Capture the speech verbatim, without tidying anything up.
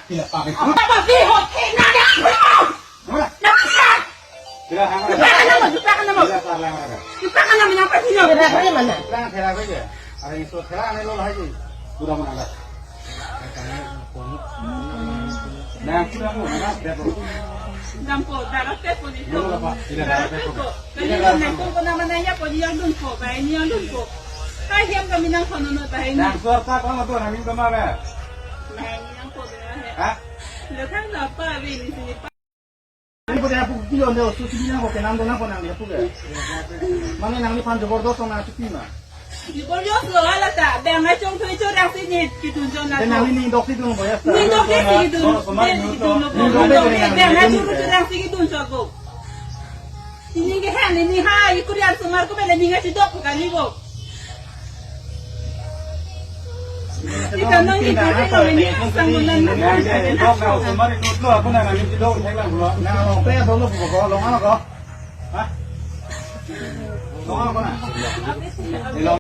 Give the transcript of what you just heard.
Apa sih, hoki nada? Mana? Nada. Sila, hang, Jupakan nama, jupakan nama. Sila, sila, hang, hang. Jupakan nama yang pasti nama. Sila, sila, mana? Sila, sila, sila. Ada yang suruh sila, ada yang lain lagi. Sudah mana, ada? Nah, sudah mana, ada, ada. Dampo, darah teh pun itu. Dulu apa? Sila, darah teh pun. Kali ini nangkong ko nama nanya ko, dia dun ko, baik ni yang dun ko. Hai, hiam kami nang kono no, baik ni. Nah, suara tak, kamu tuh, nangin kemana? Baik ni yang ko, baik ni. Hah? Lo kan apa, baik ni sini, Pak? Ini boleh aku kilo nih, susu ini aku kenang dong apa nang dia punya. Mana nang ini panjang bordo sama cuti mah. Di bordo lo ala ta, bang na chong thui chorang si ni kidun chon na. Nang ini dok si dun boya. Ni dok si kidun. Ni dok si kidun. Bang na chong thui chorang si kidun chon ko. Ini ke han ini ha, ikurian sumar ko bela ninga si dok kali bo. Ika nang ika ika ini sang bulan na. Dok na sumar itu lo, aku na nang itu dok, saya lang lo. Nah, oke, dulu buka, lo mana ko? Hah? Lo mana ko na?